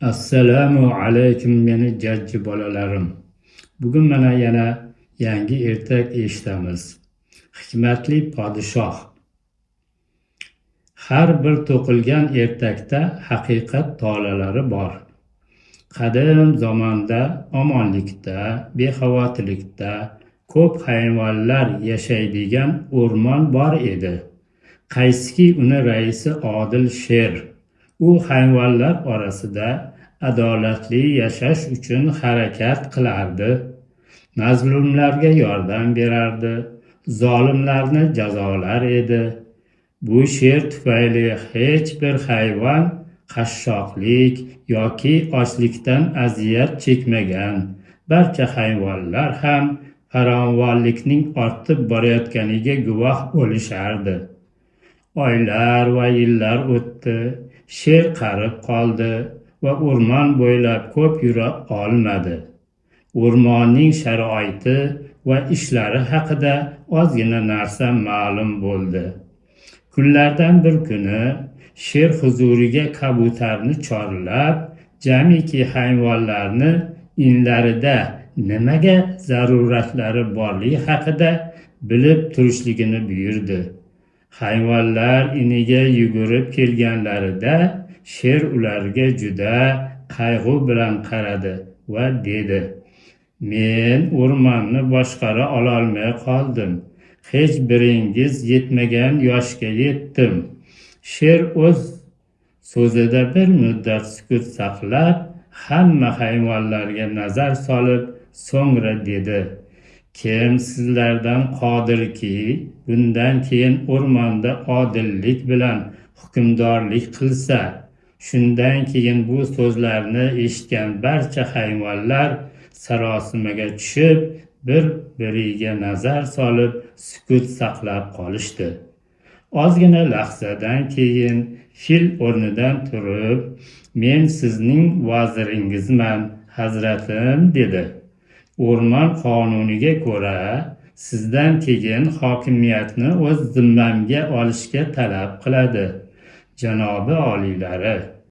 Assalomu alaykum, meni jajji bolalarim. Bugun mana yana yangi ertak eshitamiz. Hikmatli podshoh. Har bir to'qilgan ertakda haqiqat tolalari bor. Qadim zamonda omonlikda, bexavotirlikda ko'p hayvonlar yashaydigan o'rmon bor edi. Qaysiki uni raisi odil sher. U hayvonlar orasida adolatli yashash uchun harakat qilardi. Mazlumlarga yordam berardi, zolimlarni jazolar edi. Bu sher tufayli hech bir hayvon qashshoqlik yoki ochlikdan aziyat chekmagan. Barcha hayvonlar ham farovonlikning ortib borayotganiga guvoh bo'lishardi. Oylar va yillar o'tdi. Sher qarib qoldi va o'rmon bo'ylab ko'p yura olmadi. O'rmonning sharoiti va ishlari haqida ozgina narsa ma'lum bo'ldi. Kunlardan bir kuni sher huzuriga kabutarni chorlab, jamiki hayvonlarni inlarida nimaga zaruratlari borligi haqida bilib turishligini buyurdi. Hayvonlar iniga yugurib kelganlarida sher ularga juda qayg'u bilan qaradi va dedi: "Men o'rmonni boshqara ololmay qoldim. Hech biringiz yetmagan yoshga yetdim." Sher o'z so'zida bir muddat sukut saqlab, hamma hayvonlarga nazar solib, so'ngra dedi: "Kim sizlardan qodirki, bundan keyin o'rmonda odillik bilan hukmdorlik qilsa?" Shundan keyin bu so'zlarni eshitgan barcha hayvonlar sarosimaga tushib, bir-biriga nazar solib, sukut saqlab qolishdi. Ozgina lahzadan keyin fil o'rnidan turib, "Men sizning vaziringizman, hazratim", dedi. "O'rmon qonuniga ko'ra, sizdan keyin hokimiyatni o'z zimmamga olishga talab qiladi. Janobi oliylari."